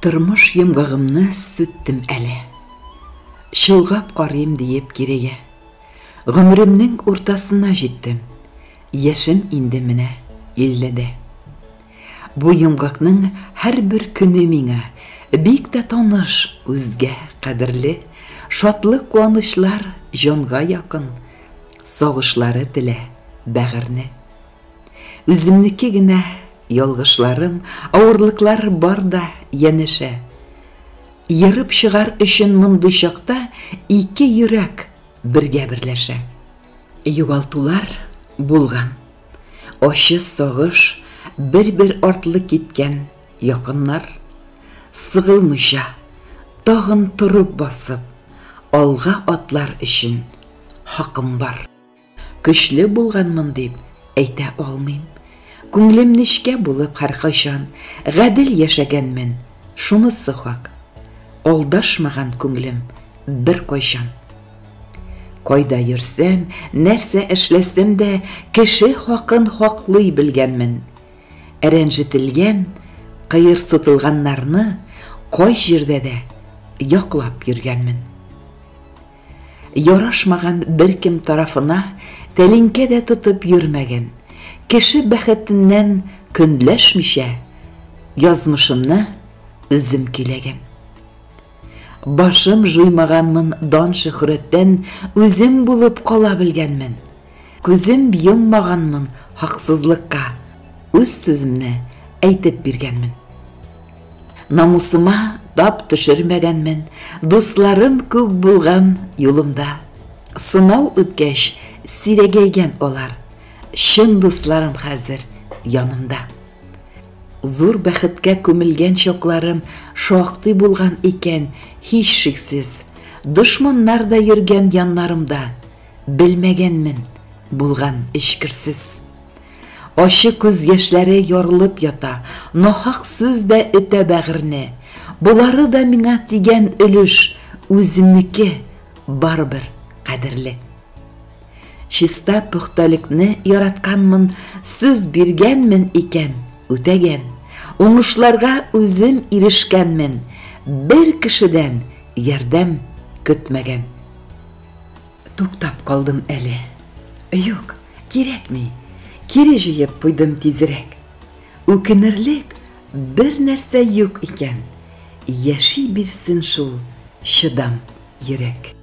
Тормыш йомгагымны сүттем әле. Чолгап карыйм диеп кирегә. Гомеремнең уртасына җиттем. Яшем инде менә илледә. Бу йомгакның һәрбер көне миңа бик тә таныш, үзгә, кадерле. Шатлык-куанычлар җанга якын, сагышлары телә бәгырьне. Үземнеке генә ялгышларым, авырлыклар бар да янәшә. Ерып чыгар өчен мондый чакта ике йөрәк бергә берләшә. Югалтулар булган. Ачы сагыш, бер-бер артлы киткән якыннар. Сыгылмыйча, тагын торып басып, алга атлар өчен хакым бар. Көчле булганмын дип әйтә алмыйм. Күңелем нечкә булып һәркайчан гадел яшәгәнмен, шунысы хак. Алдашмаган күңелем беркайчан. Кайда йөрсәм, нәрсә эшләсәм дә, кеше хакын хаклый белгәнмен. Рәнҗетелгән, кыерсытылганнарны кай җирдә дә яклап йөргәнмен. Ярашмаган беркем тарафына тәлинкә дә тотып йөрмәгән, кеше бәхетеннән көнләшмичә, язмышымны үзем көйләгән. Башым жуймаганмын дан-шөһрәттән, үзем булып кала белгәнмен. Күзем йоммаганмын хаксызлыкка, үз сүземне әйтеп биргәнмен. Намусыма тап төшермәгәнмен, дусларым күп булган юлымда. Сынау үткәч, сирәгәйгән алар, чын дусларым хәзер янымда. Зур бәхеткә күмелгән чакларым шактый булган икән, һичшиксез. Дошманнар да йөргән яннарымда, белмәгәнмен, булган эчкерсез. Ачы күз яшьләре ярылып ята, нахак сүз дә өтә бәгырьне. Болары да миңа тигән өлеш, үземнеке барыбер кадерле. Чиста пөхтәлекне яратканмын, сүз биргәнмен икән, үтәгән. Уңышларга үзем ирешкәнмен, бер кешедән ярдәм көтмәгән. Туктап калдым әле. Юк, кирәкми. Кире җыеп куйдым тизрәк. Үкенерлек бер нәрсә юк икән. Яши бирсен шул чыдам йөрәк.